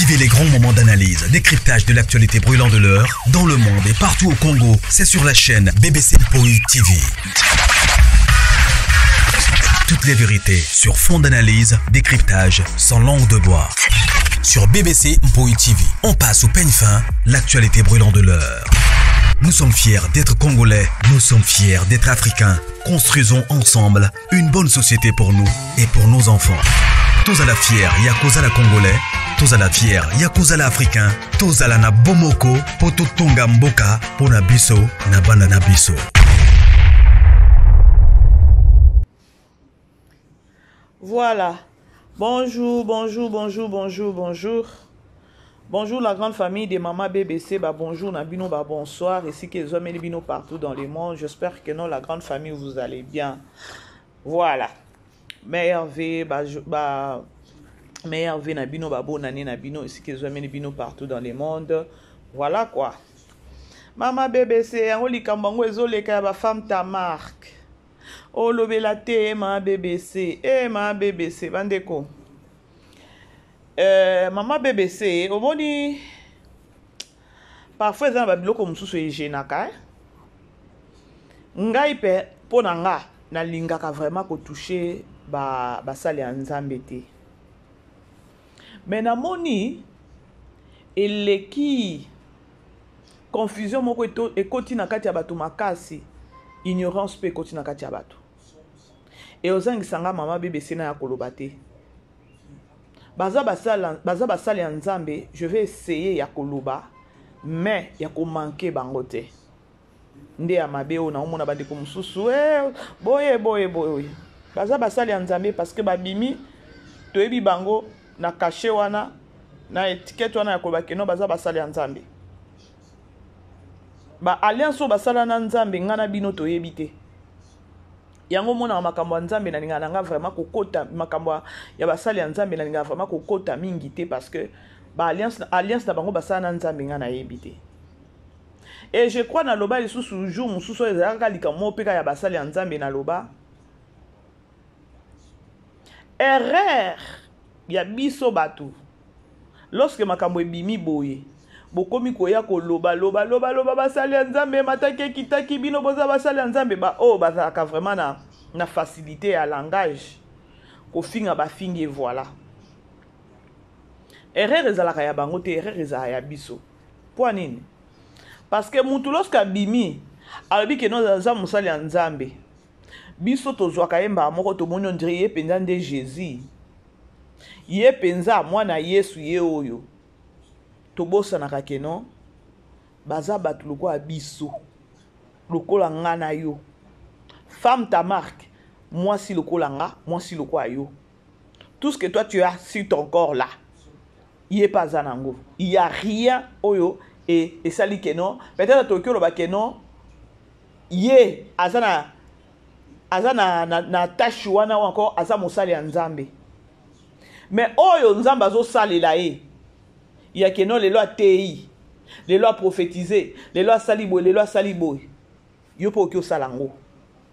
Vivez les grands moments d'analyse, décryptage de l'actualité brûlante de l'heure, dans le monde et partout au Congo. C'est sur la chaîne BBC Mpoi TV. Toutes les vérités sur fond d'analyse, décryptage, sans langue de bois. Sur BBC Mpoi TV, on passe au peigne fin l'actualité brûlante de l'heure. Nous sommes fiers d'être Congolais, nous sommes fiers d'être Africains. Construisons ensemble une bonne société pour nous et pour nos enfants. Tous à la fière, Yakuza la Congolais, tous à la fière, Yakuza la Africain, tous à la na Bomoko, Poto Tonga Mboka, Pona Biso, na Bana na Biso. Voilà. Bonjour, bonjour, bonjour, bonjour, bonjour. Bonjour la grande famille de Maman BBC, bah bonjour Nabino, bah bonsoir, ici que les bino partout dans le monde. J'espère que non, la grande famille, vous allez bien. Voilà. Meilleur V, bah, bah meilleur V Nabino, bah bonne année Nabino, ici que les bino partout dans le monde. Voilà quoi. Maman BBC, yango likambo yango ezoleka ya ba femme ta marque. Olobela te ma BBC, eh ma BBC, bandeko. Euh, mama bbc omoni parfois eza na babiloko mosusu egenaka eh? ngai mpe mpo na nga nalingaka vraiment kotouche basali ba ya nzambe te me namoni eleki confusion moko ekoti na kati ya bato makasi ignorance mpe ekoti na kati ya bato e ozangisa nga mama bbc na ya koloba te baza basala baza basali ya nzambe je vais essayer ya koloba mais ya komanke bango te nde ya mabe oyo naomona bandeko mosusu eh, boye boye boye baza basali ya nzambe parce que babimi toyebi bango na kashe wana na etikete wana ya koloba keno baza basali ya nzambe ba alliance oyo basala na nzambe ngai na bino toyebi te yango omonaka makambo ya nzambe nalingaka na nga vraiment kokota makambo ya basali ya nzambe nalingaka vraiment kokota mingi te parce que ba alliance, alliance na bango basala na nzambe nga nayebi te et je crois naloba lisusu jour mosusu oyo ezalaka kaka likambo moko mpe kaka ya basali ya nzambe naloba erreur ya biso bato Lorsque makambo ebimi boye, bokomi koya koloba loba loba loba basali ya Nzambe emataki ekitaki bino boza basali ya Nzambe ba oyo bazalaka vraiment na na facilité ya langage kofinga bafingi et voilà. Erreur ezalaka ya bango te, erreur ezalaka ya biso. Mpo nini? Parce que mutu lorsque abimi alobi ke no aza mosali ya Nzambe, biso tozwaka ye mbala moko tomoni on dirait ye mpenza nde Jésus. Ye penza mwana yesu ye oyo tobosanaka ke non baza batu lokola biso lokola nga na yo femme ta marque mwasi lokola nga mwasi lokola yo tout ce que toi tu as sur ton corps là ye pe aza nango il y a rien oyo e esali ke non peut-être tokoki oloba ke non ye aza na aza na, na, na tâche wana ou encore aza mosali ya nzambe mais oyo nzambe azosalela ye ya keno lelo ateyi lelo aprofetize lelo asali boye lelo asali boye yo mpe okoki osala yango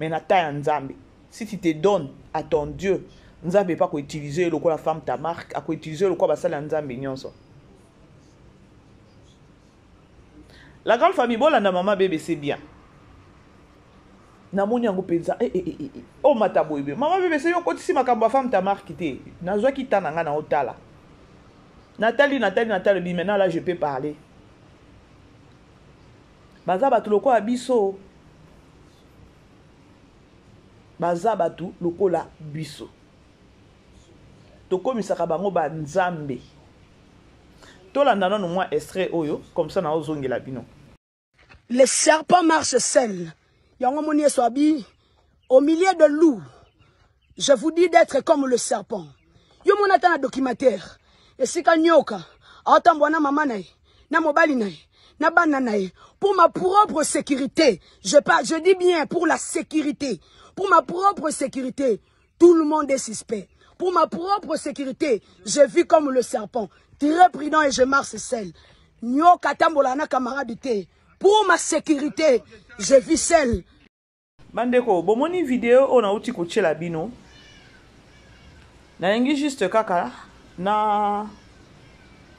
mais na ta ya nzambe si tu te donnes à ton dieu nzambe epe akoutilize yo lokola femme ta marque akoutilize yo lokola basali ya nzambe nyonso la grande famille bolanda mama bbc bien namoni yango mpenza eh, eh, eh, eh. omata oh, boye boye mama bbc yo okotisi makambo ya femme ta marque te nazwaki ta na ngai na otala natali natali natali bi maintenant là je peux parler baza bato lokola biso baza bato lokola biso tokomisaka bango banzambe tolanda nano mwa extrait oyo comme ça naozongela bino Le serpent marche seul. Yango moni Yesu abi au milieu de loups. Je vous dis d'être comme le serpent. Yo mona ata na documentaire. Esika nyoka aotambwa na mama na ye, na mobali na ye, na bana na ye pour ma propre sécurité. Je pas, je dis bien pour la sécurité. Pour ma propre sécurité, tout le monde est suspect. Pour ma propre sécurité, je vis comme le serpent, très prudent et je marche seul. Nyoka tambola na camarade te. Pour ma sécurité, je vis seul. Bandeko, bomoni video oyo nauti kotiela bino. Nalingi juste kaka na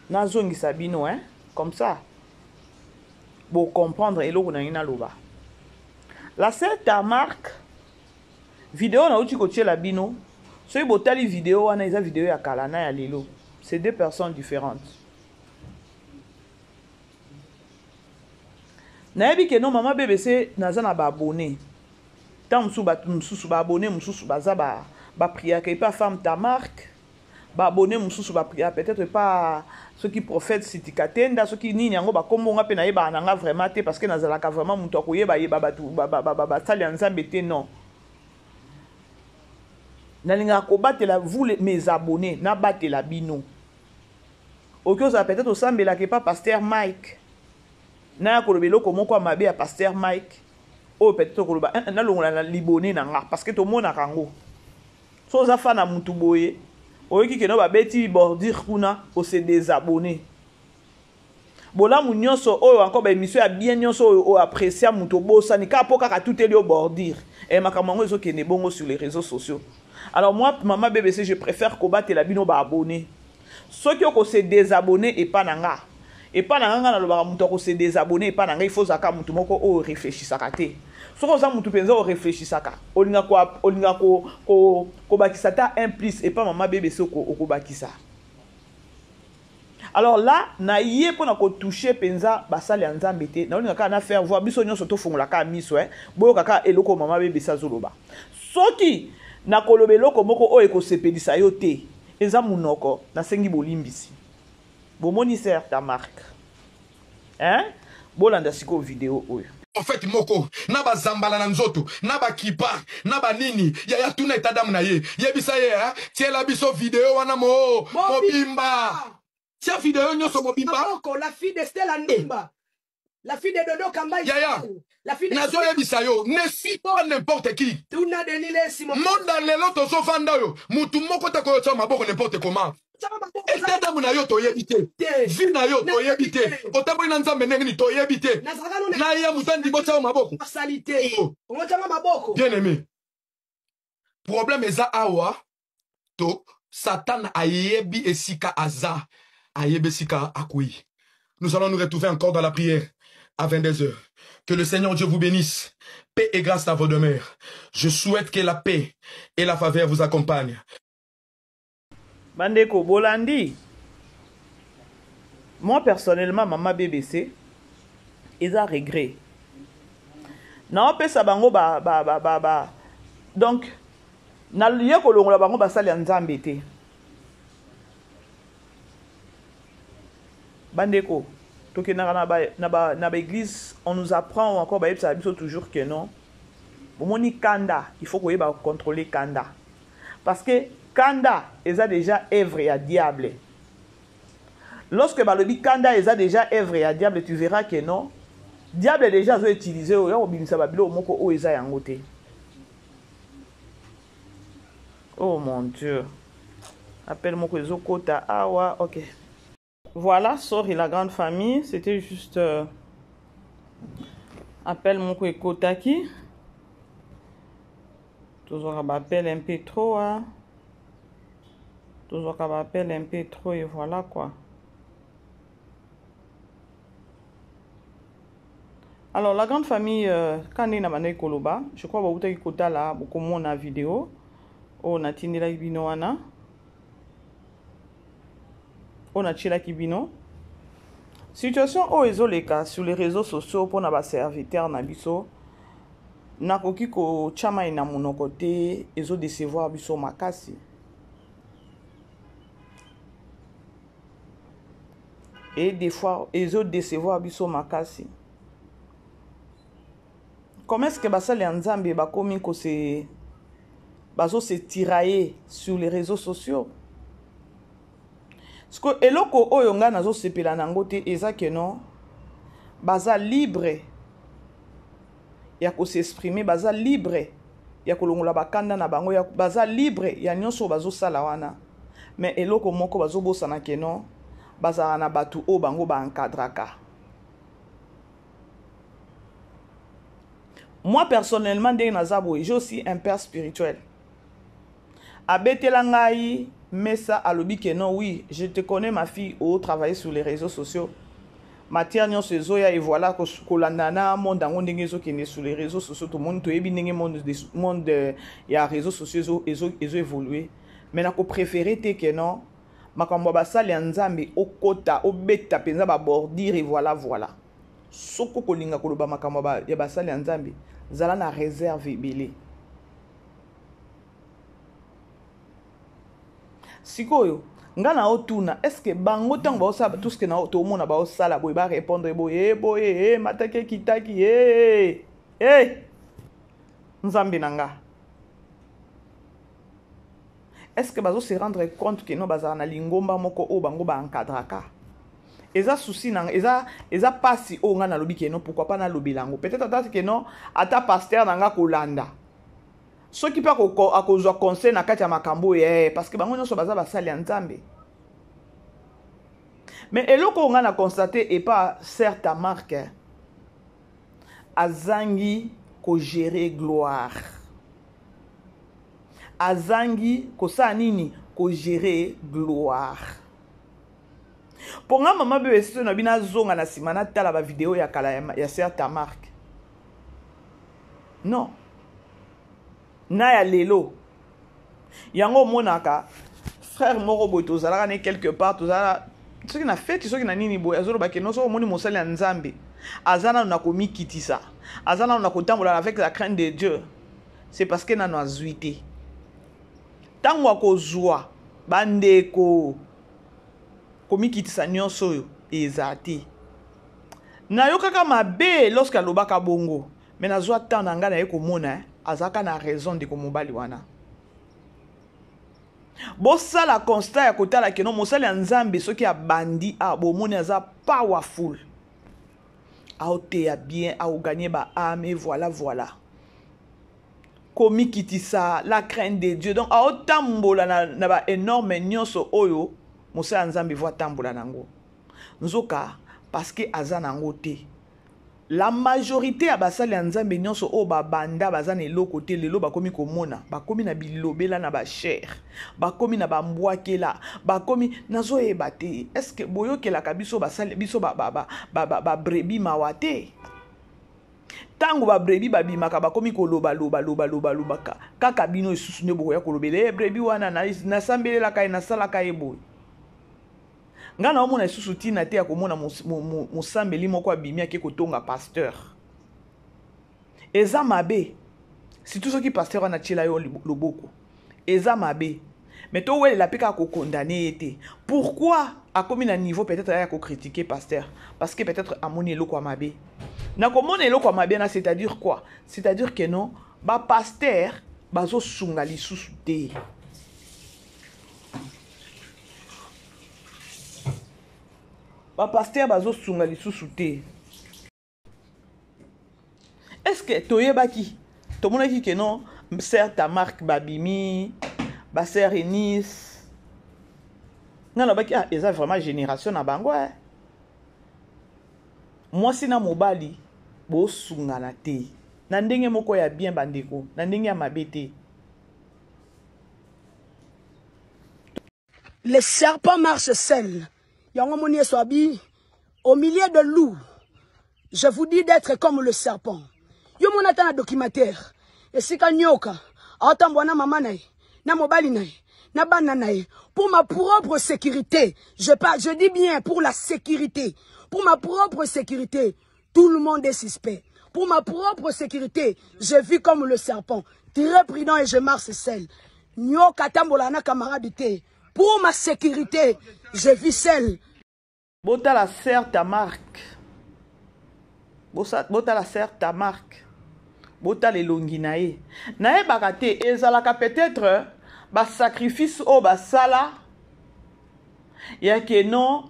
Nazongisa bino hein, comme ça bo comprendre eloko na ngai naloba. La sœur Tamark, video nauti kotiela bino, soki botali video wana eza video ya kala na ya lelo, c'est deux personnes différentes. Nayebi ke no mama BBC naza na ba abonné. Tant mosusu bato mosusu ba abonné mosusu baza ba ba priaka epa femme Tamark. Ba abonné mosusu ba priaka peut-être epa soki prophète Sitikatenda soki nini yango ba kombo nga pe nayebaka na nga vraiment te parce que nazalaka vraiment moto ya koyeba yeba bato basali ya Nzambe te non. Nalingaka kobatela vous les, mes abonnés, nabatela bino. Oki ozala peut-être osambelaka epa pasteur Mike. Naya koloba eloko moko ya mabe ya pasteur Mike oyo peut-être okoloba eh, nalongola na libone na nga parce que tomonaka yango. So oza fan ya mutu boye, oyoki keno babeti bordure kuna, o se désabonner. Bolamu nyonso oyo encore ba émission ya bien nyonso oyo o apprécia mutu obosani kaka po kaka tuteli yo bordure. Et makambo yango ezokende bongo sur les réseaux sociaux. Alors moi, maman BBC, je préfère kobatela bino ba abonné. Soki oko se désabonner epa na nga, epa na nga nga nalobaka mutu ako se désabonner epa na nga, il faut ozalaka mutu moko oyo réfléchissaka te. Soki oza mutu penza oyo réfléchissaka, olinga ko olinga ko ko kobakisa ta un plus epa mama BBC oko okobakisa. Alors là, na ye pona ko toucher penza basali ya Nzambe te, na olinga kaka na faire voir biso nyonso tofongola kaka miso eh, boyoka kaka eloko mama BBC azoloba. Soki nakoloba eloko moko oyo ekosepelisa yo te, eza munoko, nasengi bolimbisi. Bomoni sœur ta marque. Hein? Bolanda sikoyo video oyo. Prophète moko na ba zambala na nzoto na ba kipa na ba nini yaya tuna etat d'âme na ye yebisa ye hein tiela biso video wana mo mobimba tia video nyonso mobimba Maboko, la fille de Stella Ndumba. La fille de Dodo Kamba. Yaya, La fille de nazoyebisa yo ne suis pas n'importe qui. Tuna Denis Lessi. Monde lelo tozovanda oyo mutu moko te koyotya maboko n'importe comment. État d'âme na yo toyebi te. Vie na yo toyebi te. Otamboli na Nzambe ndenge nini toyebi te. Na ye moto andimi otya yo maboko. Asali te. Oh. Otyanga maboko. Bien aimé. Problème eza awa to Satan ayebi esika aza, ayebi esika akwei. Nous allons nous retrouver encore dans la prière à 22h. Que le Seigneur Dieu vous bénisse. Paix et grâce à vos demeures. Je souhaite que la paix et la faveur vous accompagnent. Bandeko bolandi, moi personnellement mama BBC eza regret. Naopesa bango ba ba ba ba, ba. Donc naye kolongola bango basali ya Nzambe te. Bandeko tokendaka na ba na ba na ba église, on nous apprend ou encore bayebisaka biso toujours que non. Bomoni kanda, il faut koyeba contrôler kanda. Parce que kanda eza déjà œuvre ya diable. Lorsque balobi kanda eza déjà œuvre ya diable, tu verras que non, diable déjà azo utiliser oyo ya kobimisa ba biloko moko oyo eza yango te. Oh mon Dieu. Appel moko ezokota awa, OK. Voilà, sorry la grande famille, c'était juste appel moko ekotaki. Tozwaka ba appel un peu trop, hein. Tozwaka ba appel un peu trop et voilà quoi. Alors la grande famille, quand ndenge na bandaki koloba, je crois bautaki kotala bokomona vidéo oyo natindelaki bino wana, oyo natielaki bino. Situation oyo ezoleka sur les réseaux sociaux mpona ba serviteurs na biso, nakoki kotya mai na monoko te, ezo décevoir biso makasi. Et des fois ezo décevoir biso makasi. Comment est-ce que basali ya Nzambe bakomi ko se bazo se tirailler sur les réseaux sociaux? Parce que eloko oyo nga nazo sepela nango te eza que non, baza libre ya ko s'exprimer, baza libre ya kolongola bakanda na bango, ya, baza libre ya nyonso bazo sala wana. Mais eloko moko bazo bosana que non, bazala na batu oyo bango ba encadraka. Moi personnellement ndenge naza boye, j'ai aussi un père spirituel. Abetela ngai mesa alobi que non oui je te connais ma fille o travailler sur les réseaux sociaux matière nyonso ezoya et voilà kolanda na monde yango ndenge ezokende sur les réseaux sociaux tomoni toyebi ndenge monde, monde euh, ya réseaux sociaux ezo, ezo évoluer mais nakopréféré te que non makambo ya basali ya nzambe okota obeta mpenza babordire et voilà voilà soki okolinga koloba makambo ya basali ya nzambe zala na réserve ebele sikoyo nga na otuna est ce que bango ntango baosala tout ce que tomona baosala boye barépondre boye e boye e mataki ekitaki e e nzambe na nga est ce que bazo se rendre compte que no bazala na lingomba moko oyo bango baencadraka eza souci na eza eza pasi oyo nga nalobi ke no pourquoi pas nalobela yango peut-être ata ke no ata pasteur na nga kolanda soki mpe akozwa conseil na kati ya makambo oyo eh, parce que bango nyonso baza basali ya nzambe mais eloko oyo ngai na constate epa sœur tamarke azangi kogere gloire azangi kosala nini kogere gloire mpo nga mama bebe soki na bino azonga na nsima natala bavideo ya kala ya, ya sœur tamarke non na ya lelo yango omonaka frère moko boye tozalaka ne quelque part tozala soki na feti soki na nini boye azoloba ke no soki omoni mosali ya nzambe aza nano na komikitisa aza nano na kotambola avec la crainte de dieu c'est parce que nano azwi te ntango akozwa bandeko komikitisa nyonso oyo eza te nayokaka mabe lorsque alobaka bongo me nazwa temps na ngai naye komona eh, azalaka na raison ndeko mobali wana bosala constat ya kotala keno mosali ya nzambe soki abandi a ah, bomoni aza powerful aoteya bien aoganye ba ame voilà voilà komikitisa la crainte de dieu donc aotambola na, na ba énorme nyonso oyo mosala ya nzambe vo atambola nango nzoka parce que aza nango te la majorité ya basali ya nzambe nyonso oyo babanda baza na eloko te lelo bakomi komona bakomi na bilobela na bashere bakomi na bambwakela bakomi nazoyeba te estce boyokelaka biso basali biso babrebi ba, ba, ba, ba, ba mawa te ntango babrebi babimaka bakomi koloba loba loba loba lobaka kaka bino lisusu nde bokoya kolobela ye brebi wana nasambelelaka ye nasalaka ye boye ngai naomona lisusu ntina te ya komona mosambeli moko abimi ake kotonga pasteur eza mabe surtout soki pasteur wana atyela yo loboko eza mabe mais towelela mpe kaka kokondane ye te pourquoi akomi na niveau peut-être aya kocritiquer pasteur parce que peut-être amoni eloko ya mabe nakomona eloko ya mabe na c'est-à-dire quoi c'est-à-dire que non bapaster bazosunga lisusu te bapaster bazosunga lisusu te est ce que toyebaki tomonaki ke non sœur tamark babimi basœur enis nga nalobaki ah eza vraiment génération na bango eh. mwasi na mobali bosungana te na ndenge moko ya bien bandeko na ndenge ya mabe te Le serpent marche seul. Yango moni Yesu abi au milieu de loups. Je vous dis d'être comme le serpent. Yo mona ata na documentaire. Esika nyoka aotambwa na mama na ye, na mobali na ye, na bana na ye pour ma propre sécurité. Je parle, je dis bien pour la sécurité. Pour ma propre sécurité, tout le monde est suspect. Pour ma propre sécurité, je vis comme le serpent, très prudent et je marche seul. Nyoka tambola na camarade te. Pour ma sécurité, je vis seul. Botala sœur ta marque. Botala sœur ta marque. Botala elongi na ye. Nayebaka te ezalaka peut-être ba sacrifice oyo basala ya ke non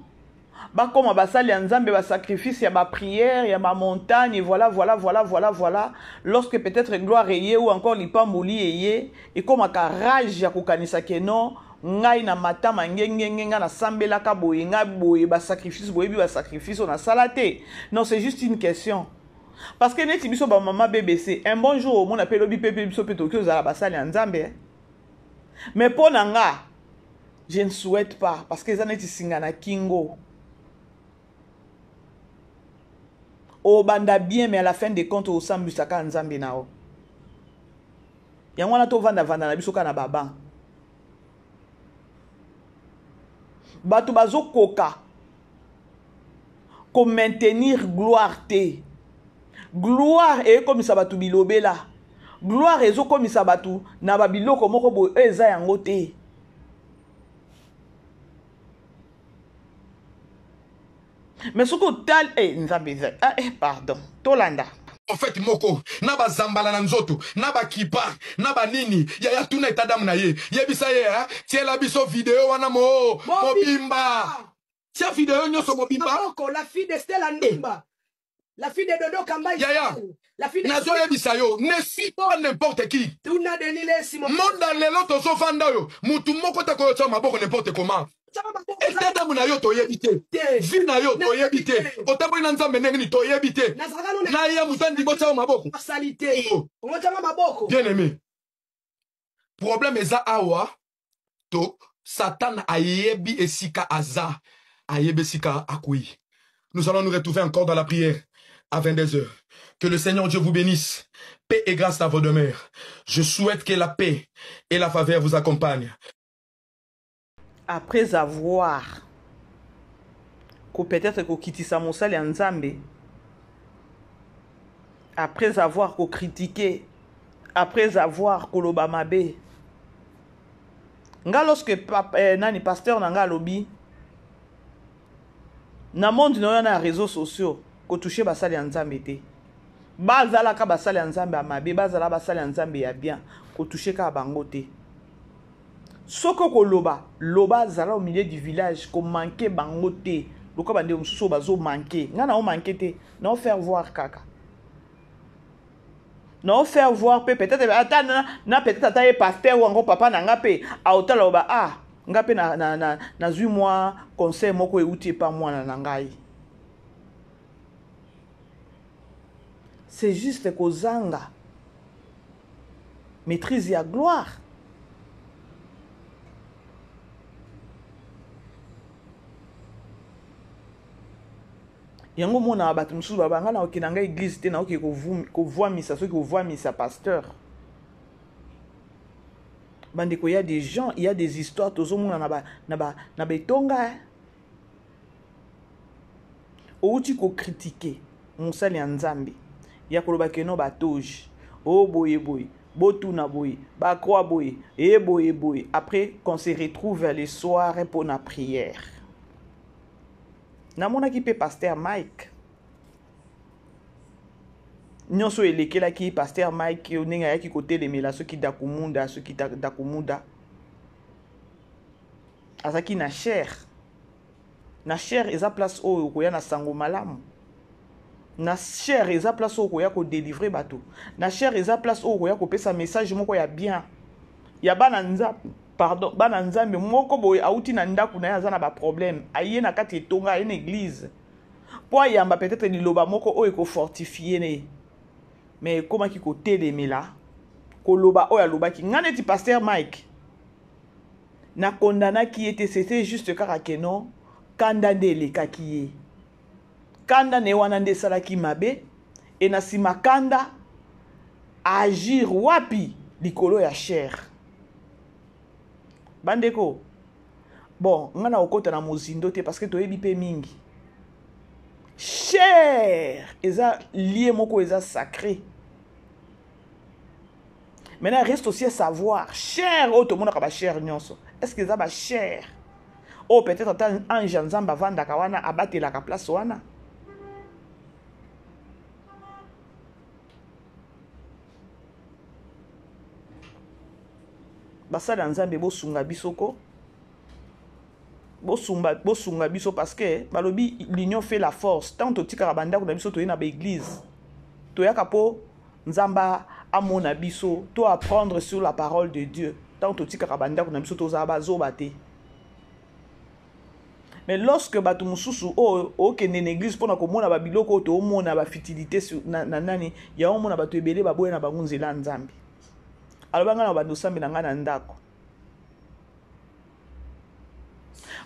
bakoma basali ya nzambe basacrifice ya baprière ya bamontagne voilà voilà voilà voilà voilà lorsque peut-être gloire eye ou encore lipamboli eye ekomaka rage ya kokanisa ke non ngai na matama ngengenge ngai nasambelaka boye ngai boye basacrifice boyebi basacrifice oyo nasala te non c'est juste une question parce que neti biso bamama bbc un bon jour omona mpe lobi mpe mpe biso mpe tokoki ozala basali ya nzambe. Mais mpo na nga, je ne souhaite pas parce que eza neti singa na kingo. Obanda bien mais à la fin des comptes osambwisaka Nzambe na yo. Yango wana tovanda-vanda na biso kaka na baban. Bato bazokoka ko maintenir gloire te. Gloire ekomisa bato bilobela. Gloire ezokomisa bato na ba biloko moko boye oyo eza yango te. Mais soki otali eh, Nzambe eza ah, eh, pardon tolanda. Prophète moko na bazambala na nzoto na bakipa na banini yaya tuna etat d'âme na ye yebisa ye hein, tiela biso video wana mo mobimba tia video nyonso mobimba Maboko, la fille de Stella Ndumba. La fille de Dodo Kamba. Yaya, La fille de nazoyebisa yo ne suis pas n'importe qui. Tuna Denis Lessi. Monde lelo tozovanda oyo mutu moko te koyotia maboko n'importe comment. État d'âme na yo toyebi te. Vie na yo toyebi te. Otamboli na Nzambe ndenge nini toyebi te. Na ye moto andimi otia yo maboko. Maboko. Bien aimé. Problème eza awa to Satan ayebi esika aza, ayebi esika akwei. Nous allons nous retrouver encore dans la prière à 22h. Que le Seigneur Dieu vous bénisse. Paix et grâce à vos demeures. Je souhaite que la paix et la faveur vous accompagnent. Après avoir ko peut-être kokitisa mosali ya Nzambe, après avoir ko critiquer, après avoir koloba mabe, nga lorsque papa, eh, nani pasteur na nga alobi na monde na yo na réseaux sociaux kotouche basali ya Nzambe te, bazalaka basali ya Nzambe ya mabe, bazala basali ya Nzambe ya bien, kotouche kaka bango te. Soki okoloba, loba, zala au milieu du village, ko manquer bango te. Lokola bandeko mosusu oyo bazo manquer. Nga nao manquer te, nao faire voir kaka. Nao faire voir pe peut-être ata na, na peut-être ata ye pasteur ou encore papa na nga pe aotala loba ah nga pe na na na nazwi mwa conseil moko euti epa mwana na ngai. C'est juste kozanga maîtrise ya gloire. Yango mona bato mosusu baba nga naoke na ngai église te, naoke kovwamisa soki kovwamisa pasteur. Bandeko, il y a des gens, il y a des histoires tozomona na ba, na ba, na betonga. Outi ko critiquer mosali ya Nzambe ya koloba ke no batoge o boye boye botuna boye ba croix boye e boye boye, après qu'on se retrouve le soir pour na prière. Namonaki pe pasteur Mike nyonso elekelaki pasteur Mike ndenge ayaki kotelemela soki Dakumunda, soki Dakumuda azalaki na chair. Na chair eza place oyo okoya na sango malamu. Na chair eza place oyo okoya ko délivrer bato. Na chair eza place oyo okoya kopesa message moko ya bien. Ya bana Nzambe, pardon, bana Nzambe moko boye auti na ndako na ye aza na ba problème, aye na kati etonga, aye na église. Po ayamba peut-être liloba moko oyo eko fortifier ne. Mais ekomaki kotelemela koloba oyo alobaki. Nga neti pasteur Mike na condamnaki ye te, c'était juste kaka que non, kanda nde elekaki ye. Kanda na ye wana nde esalaki mabe, e na sima kanda agir wapi likolo ya chair. Bandeko, bon, nga na kokota na mozindo te parce que toyebi pe mingi. Chair eza lieu moko eza sacré. Maintenant, reste aussi à savoir, chair, oh, tout le monde a chair nyonso. Est-ce que ça va chair? Oh, peut-être ata ange ya Nzambe avandaka wana, abatelaka place wana. Basali ya Nzambe bosunga biso ko. Bosunga, bosunga biso parce que balobi l'union fait la force. Tant totikaka bandako na biso toye na ba église. Toyaka po Nzamba amona biso, to apprendre sur la parole de Dieu. Tant totikaka bandako na biso tozala bazoba te. Mais lorsque bato mosusu oyo okende na église mpona komona ba biloko oyo toomona ba futilité sur, na, na nani, ya omona bato ebele baboya na bango nzela ya Nzambe. Aloba ngai na bando sambe na ngai na ndako.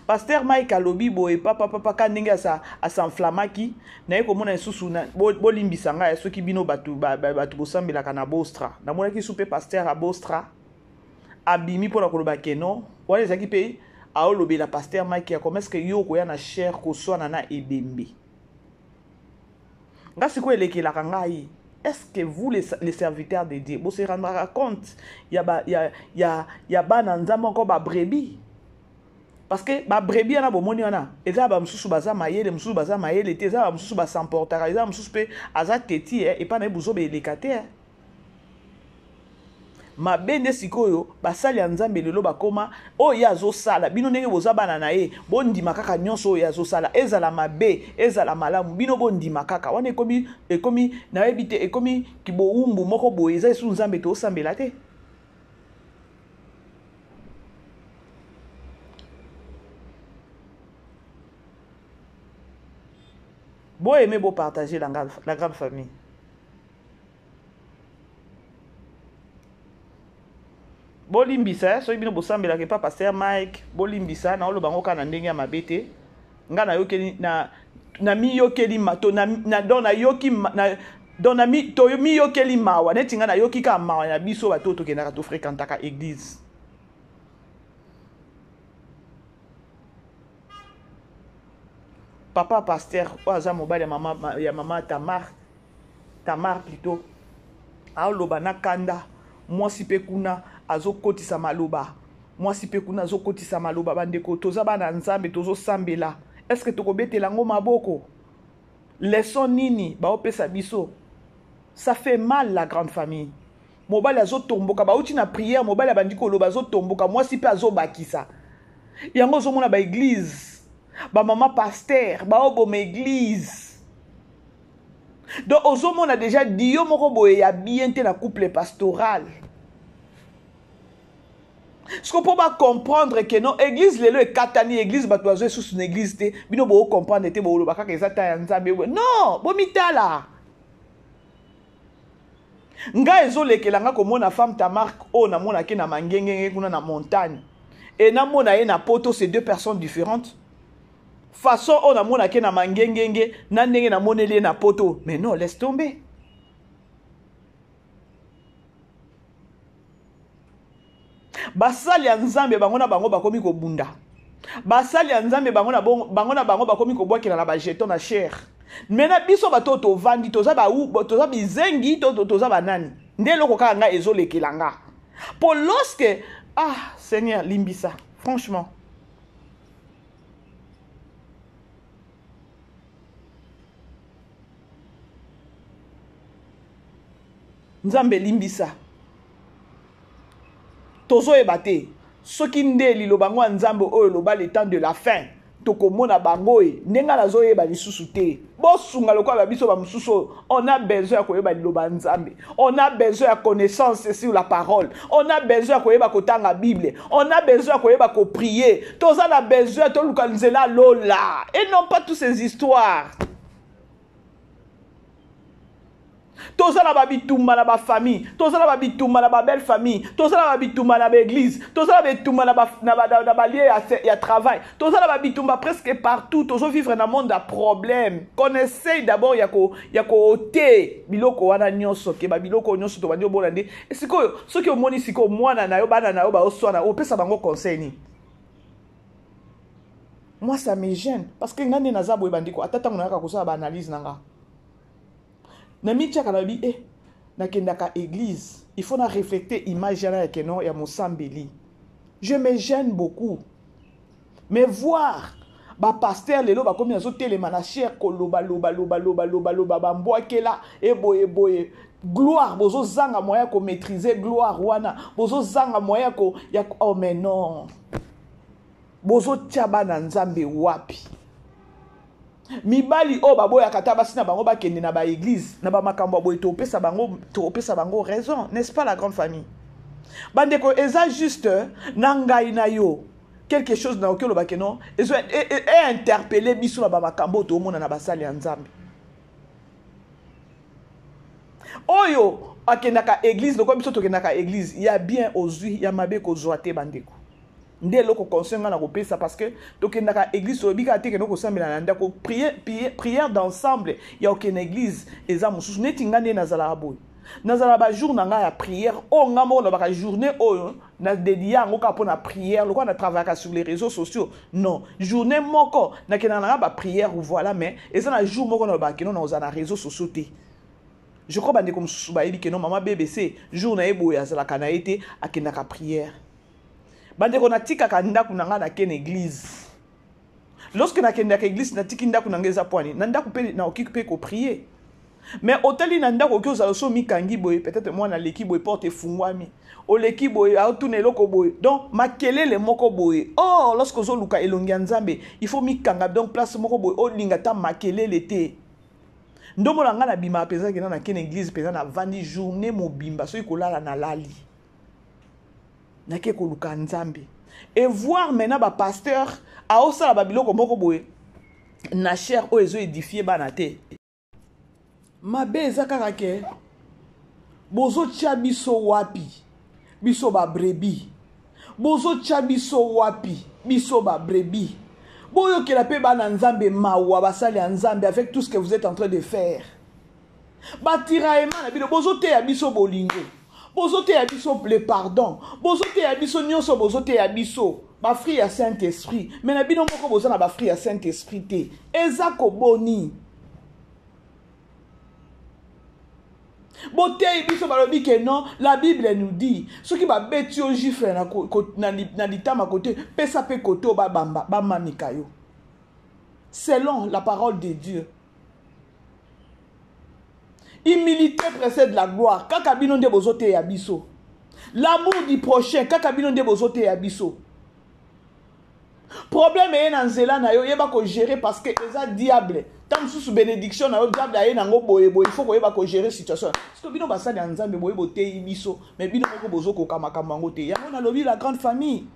Pasteur Mike alobi boye papa papa ka ndenge asa asanflamaki naye komona lisusu bolimbisa ngai soki bino bato bato bosambelaka na Bostra namonaki su mpe pasteur ya Bostra abimi mpo na koloba keno wana ezalaki mpe aolobela pasteur Mike ya comment est-ce que yo okoya na chair koswana na ebembe nga sikoyo elekelaka ngai est-ce que vous les, les serviteurs de Dieu vous se rendra compte ya ba ya ya ya bana nzambe encore ba brebis parce que ba brebis wana bomoni wana eza ba mosusu baza mayele mosusu baza mayele te eza ba mosusu ba s'emportaka eza mosusu mpe aza teti eh, epai na ye buzoba eleka te eh. Mabe nde sikoyo basali ya nzambe lelo bakoma oyo ye azosala bino ndenge boza bana na ye bondima kaka nyonso oyo ye azosala ezala mabe ezala malamu bino bondima kaka wana ekomi ekomi nayebi te ekomi kibowumbu moko boye eza lisusu nzambe tosambela te bo aimer bo partager la, la grande famille bolimbisa eh, soki bino bosambelaka epa pasteur mike bolimbisa naoloba yango kaka na ndenge ya mabe te ngai nayokeli na namiyokeli to na, na, donc nayoki na, donc nami, tomiyokeli mawa neti ngai nayoki kaka mawa na biso bato oyo tokendaka tofrekantaka eglise papa pasteur oyo aza mobali ya mama, ya mama tamar Tamar plutot aoloba na kanda mwasi mpe kuna azokotisa maloba mwasi mpe kuna azokotisa maloba bandeko toza bana nzambe tozosambela eske tokobetela yango maboko leson nini baopesa biso ça fait mal la grande famille mobali azotomboka bauti na prière mobali abandi koloba azotomboka mwasi mpe azobakisa yango ozomona baeglize bamama paster baoboma eglize donc ozomona déjà dio moko boye ya bien te na couple pastoral siko mpo bacomprendre ke non église lelo ekatani église bato bazwa lisusu na église te bino bocomprendre te boloba kaka eza ta ya nzambe non bomitala ngai ezolekela nga komona femme tamark oyo namonaki na mangengenge kuna na montagne e namona ye na poto c'est deux personnes différentes façon oyo namonaki na mangengenge na ndenge namoneli ye na poto mais non laisse tomber basali ya nzambe bango na bango bakomi kobunda basali ya nzambe bango na bango, na bango bakomi kobwakela na bajeton na chere me na biso bato oyo tovandi toza, ba, toza bizengi to, to, toza banani nde eloko kaka ngai ezolekela nga mpo lorsque ah seigneur limbisa franchement nzambe limbisa tozoyeba te soki nde liloba yango ya nzambe oyo eloba le temps de la fin tokomona bango e ndenge nga nazoyeba lisusu te bosunga lokola ba biso bamosusu oyo on a besoin ya koyeba liloba ya nzambe on a besoin ya connaissance sur la parole on a besoin ya koyeba kotanga bible on a besoin ya koyeba koprier toza na besoin toluka nzela lola et non pas tous ces histoires toza na babitumba na bafamille toza na babitumba na babelle famille toza na babitumba na baeglise toza na bitumba na balie ya, ya travail toza na babitumba presque partout tozovivre na monde ya problème qu'on essaye d'abord ya koote biloko wana nyonso ke babiloko nyonso tobandi obona nde sikoyo soki omoni sikoyo mwana na yo bana na yo baoswana opesa bango conseil nini moi ça me gêne parce que ngai nde naza boye bandeko ata ntango nayaka kosala baanalyse na nga namitiaka nayebi e eh, nakendaka église il faut na reflecter image yana ya keno ya mosambeli je me gêne beaucoup mais voir bapaster lelo bakomi azotelema na chere koloba loba loba loba loba loba bambwakela eboye boye gloire bozozanga moyen ya komaîtrise gloire wana bozozanga moyen ya ko ya oh mais non bozotia bana nzambe wapi mibali oyo baboyaka ata basi na bango bakende na baeglize na bamakambo ya boye topesa bango topesa bango raison n'est-ce pas la grande famille bandeko eza juste na ngai na yo quelque chose nakoki oloba ke non ezo einterpele e, e biso na bamakambo oyo toomona na basali ya nzambe oyo akendaka eglize lokola biso tokendaka eglize ya bien ozwi ya mabe kozwa te bandeko. Nde eloko conseil nga na kopesa, parce que tokendaka église, toyebi kaka te kende kosambela na ndako. Prière d'ensemble ya kokende église eza mosusu. Neti nga nde nazalaka boye, nazala bajour na ngai ya prière oyo nga moko nalobaka journée oyo na dédia yango kaka mpo na prière. Lokola na travaillaka sur les réseaux sociaux, non, journée moko nakendaka na nga baprière, voilà. Mais eza na jour moko nalobaka keno nakozala na réseaux sociaux te. Je crois bandeko mosusu bayebi keno mama BBC jour na ye boye azalaka na ye te, akendaka prière. Bandeko, natikaka ndako na ngai, nakende église. Lorsque nakendaka église, natiki ndako na ngai eza pwani. Na ndako mpe nakoki mpe koprier, mais otali na ndako, okoki ozala so mikangi boye, peut-être mwana aleki boye, porte efungwami, oleki boye, aotuna eloko boye, donc makelele moko boye. Or lorsque ozoluka elongi ya Nzambe, il faut mikanga, donc place moko boye olinga ta makelele te. Ndomona ngai nabimaka mpenza, kenda nakende église mpenza, navandi journée mobimba, soki kolala nalali, nake koluka Nzambe. Et voir maintenant bapasteur aosala babiloko moko boye na chair oyo ezoédifie bana te. Mabe eza kaka ke bozotia biso wapi, biso babrebis? Bozotia biso wapi, biso babrebis? Boyokela mpe bana Nzambe mawa, basali ya Nzambe, avec tout ce que vous êtes en train de faire, batiraillement na bino. Bozoteya biso bolingo, bozoteya biso le pardon, bozoteya biso nyonso, bozoteya biso bafruit ya saint esprit mais na bino moko boza na bafruit ya saint esprit te. Eza koboni boteyi biso, balobi ke non, la Bible nous dit soki babeti yo gifle na litama kote, pesa mpe kote oyo babamba bamamika yo, selon la parole de Dieu. Humilité précède la gloire, kaka bino nde bozoteya biso. L'amour du prochain, kaka bino nde bozoteya biso. Problème eye na nzela na yo, yeba kogérer, parce que eza diable. Ta mosusu bénédiction na yo, diable aye nango boye boye. Il faut koyeba kogérer situation, parce que bino basali ya Nzambe boye boteyi biso, mais bino moko bozokoka makambo yango te. Yango nalobi, la grande famille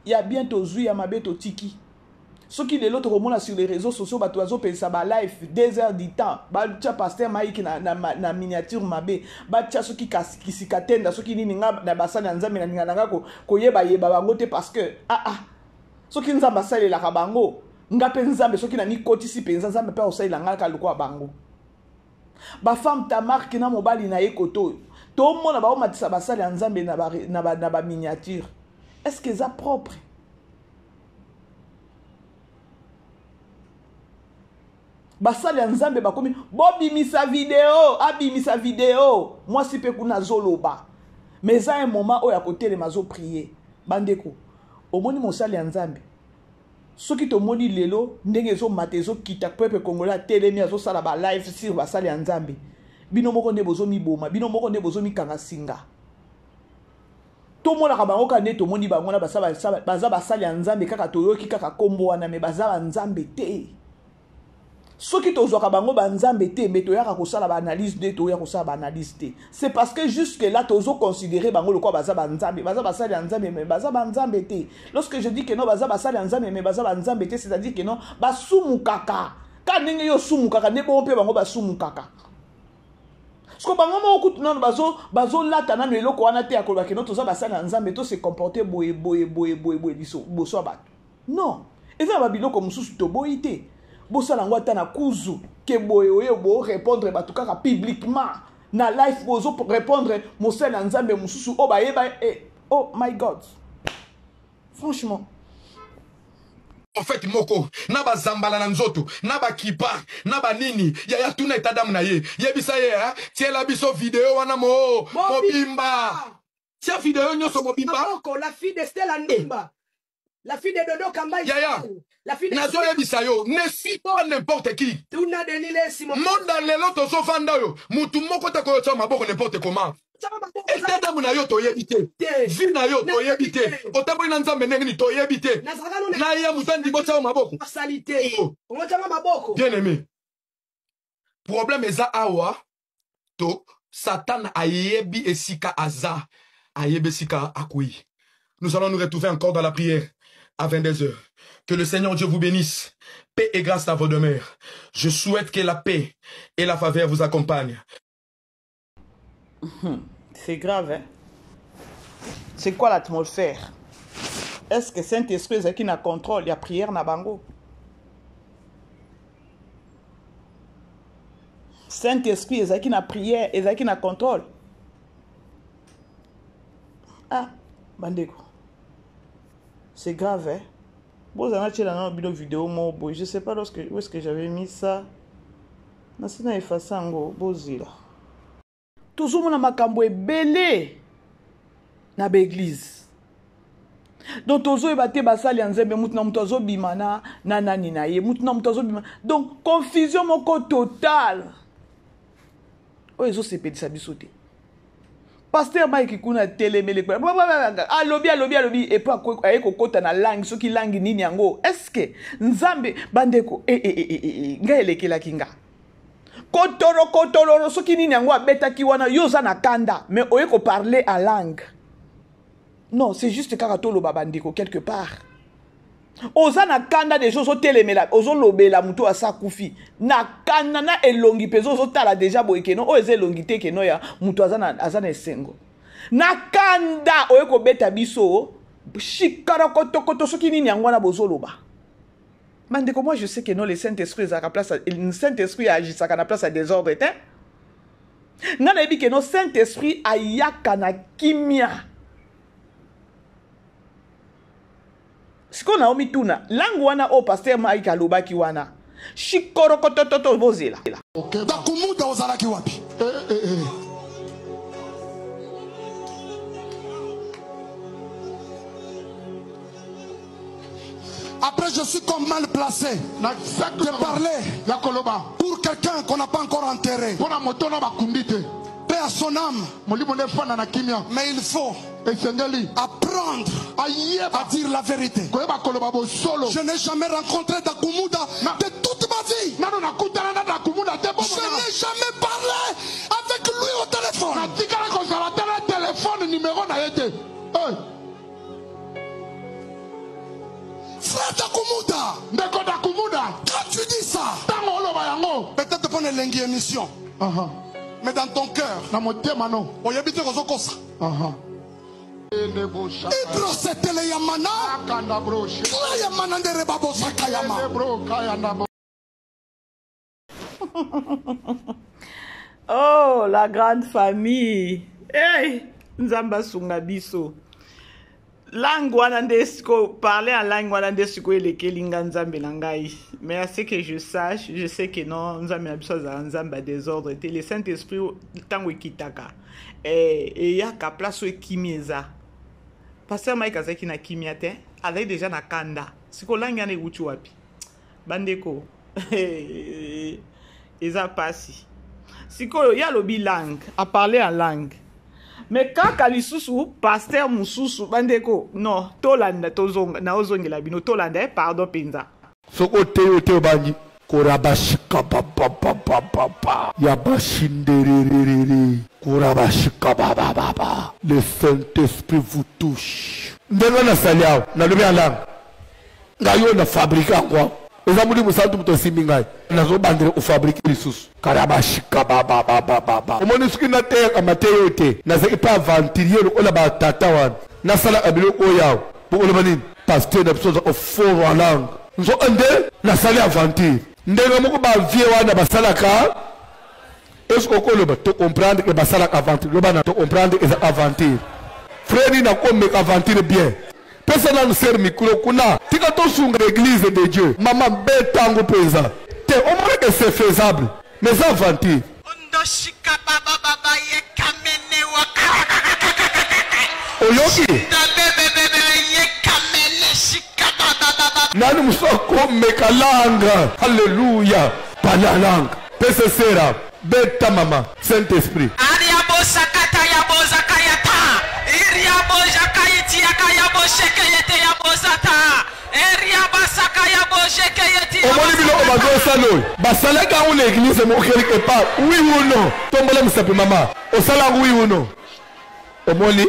ya bien tozwi, ya mabe totiki. Soki lelo tokomona sur les réseaux sociaux bato bazopelisa balive 2 heures du temps, batia pasteur Mike na miniature mabe, batia soki kisika tenda, soki nini, nga na basali ya Nzambe naninga na nga koyebayeba bango te, parce que ah ah, soki Nzambe asalelaka bango, nga mpe Nzambe, soki namikotisi mpenza, Nzambe mpe akosalela nga kaka lokola bango. Bafemme Tamarke na mobali na ye koto oyo tomona baomatisa basali ya Nzambe na baminiature, est ce que eza propre? Basali ya Nzambe bakomi bobimisa video, abimisa video, mwasi mpe kuna azoloba, mais eza un moment oyo akotelema, azoprier. Bandeko, omoni mosali ya Nzambe, soki tomoni lelo ndenge ezomata ezokita, peuple congolais atelemi, azosala balive sur basali ya Nzambe, bino moko nde bozomiboma, bino moko nde bozomikanga singa. Tomonaka bango kaka nde tomoni bango wana, baza basali ya Nzambe kaka toyoki kaka nkombo wana, mais baza banzambe te. Soki tozwaka bango banzambe te, mais toyaka kosala baanalyse nde toya kosala baanalyse te. C'est parce que jusque là tozoconsidérer bango lokola baza banzambe. Baza basali ya Nzambe, mais baza banzambe te. Lorsque je dis que non, baza basali ya Nzambe mais baza banzambe te, c'est-à-dire que non, basumukaka ka ndenge yo osumukaka, nde bongo mpe bango basumukaka. Siko bango moko kutu nano bazolata nano eloko wana te ya koloba keno toza basali ya Nzambe, to se comporte boye boye boye boye boye liboso ya bato. Non, eza na babiloko mosusu toboyi te, bosala yango ata na kuzu ke boye oyo borépondre bato kaka publiquement na live, bozo répondre mosali ya Nzambe mosusu oyo bayeba. Eh, oh my God, franchement. Prophète moko na bazambala na nzoto, na bakipa, na banini. Yaya, tuna état d'âme na ye, yebisa ye tiela biso video wana mo mobimba, tia video nyonso mobimba. Maboko, la fille de Stella Ndumba. La fille de Dodo Kamba. Yaya, La fille de nazoyebisa yo, ne suis pas n'importe qui. Tuna Denis Lesi. Monda lelo tozovanda oyo, mutu moko te koyotia maboko n'importe comment. État d'âme na yo toyebi te, vie na yo toyebi te, otamboli na Nzambe ndenge nini toyebi te. Na ye moto andimi otya yo maboko. Asali te. Oh. Omotianga maboko. Bien aimé, problème eza awa to Satan ayebi esika aza, ayebi esika akwei. Nous allons nous retrouver encore dans la prière à 22 heures. Que le Seigneur Dieu vous bénisse. Paix et grâce à vos demeures. Je souhaite que la paix et la faveur vous accompagnent. C'est grave, hein? C'est quoi l'atmosphère? Est ce que Saint Esprit ezalaki na contrôle ya prière na bango? Saint Esprit ezalaki na prière, ezalaki na contrôle. Ah, bandeko. C'est grave, hein? Bozala natiela nano bino video moko boye. Je sais pas lorsque, où est-ce que j'avais mis ça. Nasi na effacer yango, bozela. Tozomona makambo ebele na ba église. Donc tozoyeba te basali ya Nzambe, mutu na mutu azobima na na nani na ye, mutu na mutu azobima. Donc confusion moko totale. Oyo ezosepelisa biso te. Pasteur Mike kuna telemele kwa alobi alobi alobi et puis aye kokota na langue soki langue nini yango. Est-ce que Nzambe bandeko e e e e ngai elekelaki nga. Kotoro kotoro soki nini yango abetaki wana yo oza na kanda mais oye ko parler en langue. Non, c'est juste kaka toloba bandeko quelque part. Oza na kanda deja ozotelemela ozolobela moto asa akufi na kanda na elongi mpenza ozotala deja boye keno oyo eza elongi te keno ya moto aza na, aza na esengo na kanda oye kobeta biso shikarakotokoto soki nini yango wana bozoloba. Bandeko, moi je sais que non, le Saint-Esprit ezalaka place, le Saint-Esprit agisaka na place ya désordre te. Nga nayebi que non, Saint-Esprit ayaka na kimia. Sikoyo naomi tuna langue wana oyo pasteur Mike alobaki wana shikorokotototo bozela. Dakumuda ozalaki wapi? Eh, eh, eh. Après, je suis comme mal placé de parler pour quelqu'un qu'on n'a pas encore enterré. Paix à son âme. Mais il faut apprendre à dire la vérité. Je n'ai jamais rencontré Dakumuda de toute ma vie. Je n'ai jamais parlé avec lui au téléphone. Frère Dakumuda, quand tu dis ça, peut-être pour une émission, mais dans ton cœur, oyebi te kozokosa. Ibrosetele ya mana, kla ya mana ndere babosaka ya ma. Oh, la grande famille. Hey, Nzambe asunga biso. Langue wana nde siko parler en langue wana nde siko elekeli nga Nzambe na ngai. Mais à ce que je sache, je sais que non, Nzambe na biso azala Nzambe ya désordre te. Le Saint-Esprit ntango ekitaka, eh, eyaka place oyo ekimi eza. Pasteur Mike azalaki na kimia te, azalaki déjà na kanda. Siko langue wana ewuti wapi? Bandeko, eza pasi. Sikoyo ye alobi langue, a parler en langue. Mais kaka lisusu pasteur mususu bandeko, non, tolanda tozonga na ozongela bino tolanda, eh, pardon penza. Soko oteyi oteyi obangi korabashika ba ba ba ba ba ba ya bashinderererere korabashika ba ba ba ba le Saint-Esprit vous touche. Ndenge nasali awa nalobi ya langue ngai oyo na fabrike yango awa eza molimo santu moto asimbi ngai nazobandela kofabrike lisusu karabashika bababababa omoni soki nateyaka mateya oyo te nazalaki mpe aventurier lokola batata wana nasalaka biloko oyo awa bokoloba nini pasteur na biso aza oforo en langue nzoka nde nasali aventure ndenge moko bavie wana basalaka. Est-ce que okoloba to comprendre que basalaka aventure? Loba na to comprendre eza aventure. Frère nini akomeka aventure bien? Pesa nanu sœur micro kuna. Tika tosunga l'église de Dieu. Maman beta yango penza. Te omona que c'est faisable. Mais eza aventure. Oyoki? Nani mosusu akomeka langue? Alléluia. Parler en langue. Pesa sera. Beta mama. Saint-Esprit. Omoni biloko bazosala oyo basalaki yango na église moko quelque part, oui ou non? Tombola mosapi mama, osala yango oui ou non? Omoni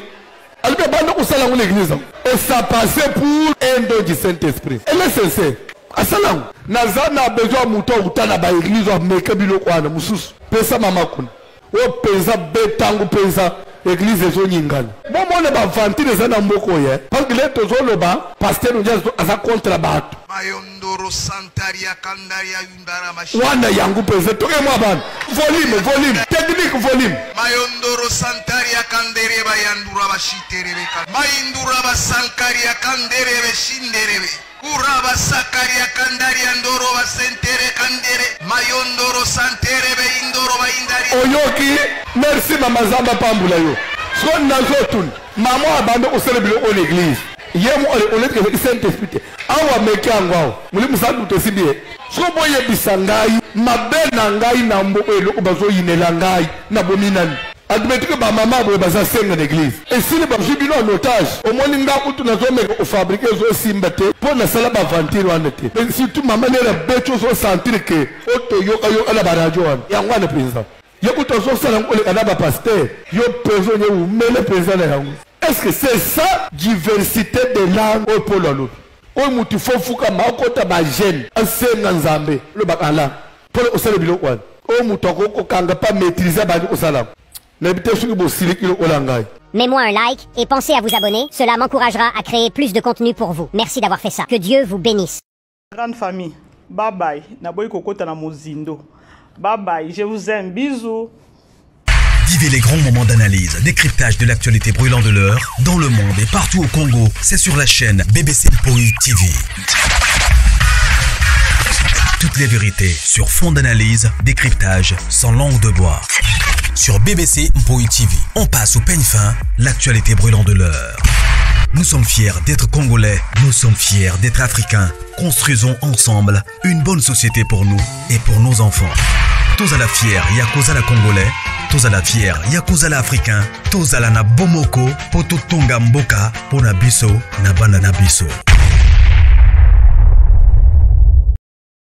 alobi abanda kosala yango na église yango et ça passait pour un don du Saint-Esprit. Elle est sincère, asala yango. Naza na besoin ya moto auta na ba église ameka biloko wana mosusu. Pesa mama kuna oyo mpenza, betango mpenza. Eglise ezonyingana. Bomona ba aventure eza na mboka oyo, parce que le tozoloba pasteur Odia aza contre bato. Mayondoro santaria kandaria yundara mashi. Wana yango mpenza toke mwa bana. Volume, volume, technique volume. Mayondoro santaria kandere bayandura bashiterebe ka. Mayindura basankaria kanderebe shinderebe. Kura basakaria kandaria ndoro basentere kandere. Mayondoro santerebe indoro bayindari. Oyoki, merci mama Zamba pambula yo. So nazotuna mama abanda kosala biloko na église. Ye mo oleti ke Saint-Esprit te. Awa meki yango awa. Molimo Santu tosimbi ye. So boyebisa ngai mabe na ngai na mboka eloko bazoyinela ngai na bomi nani. Admettez que ba mama boye baza senga na église. Esili bazwi bino en otage. Omoni nga kutu nazomeka kofabrike ezosimba te mpo nasala ba aventure wana te. Mais surtout mama nera beti ozosentir ke oyo toyokayoka na ba radio wana. Yango wana mpenza. Ye kutu azosala yango koleka na ba pasteur. Yo mpenza onye umele mpenza na yango. Est-ce que c'est ça diversité de langue oyo Paul alobi? Oyo mutu fo fukama akota ba jeune asenga Nzambe lobaka langue mpo osala biloko wana. Oyo mutu akoki kokanga pa maîtriser abandi kosala. Nayebi te soki bosiliki lokola ngai. Mets-moi un like et pensez à vous abonner, cela m'encouragera à créer plus de contenu pour vous. Merci d'avoir fait ça. Que Dieu vous bénisse. Grande famille, bye bye. Naboyi kokota na mozindo. Bye bye, je vous aime. Bisous. Vivez les grands moments d'analyse, décryptage de l'actualité brûlante de l'heure, dans le monde et partout au Congo. C'est sur la chaîne BBC Mpoi TV. Toutes les vérités sur fond d'analyse, décryptage, sans langue de bois. Sur BBC Mpoi TV, on passe au peigne fin l'actualité brûlante de l'heure. Nous sommes fiers d'être Congolais, nous sommes fiers d'être Africains. Construisons ensemble une bonne société pour nous et pour nos enfants. Tozala fier ya kozala Congolais, tozala fier ya kozala Africain, tozala na bomoko po totonga mboka po na biso na bana na biso.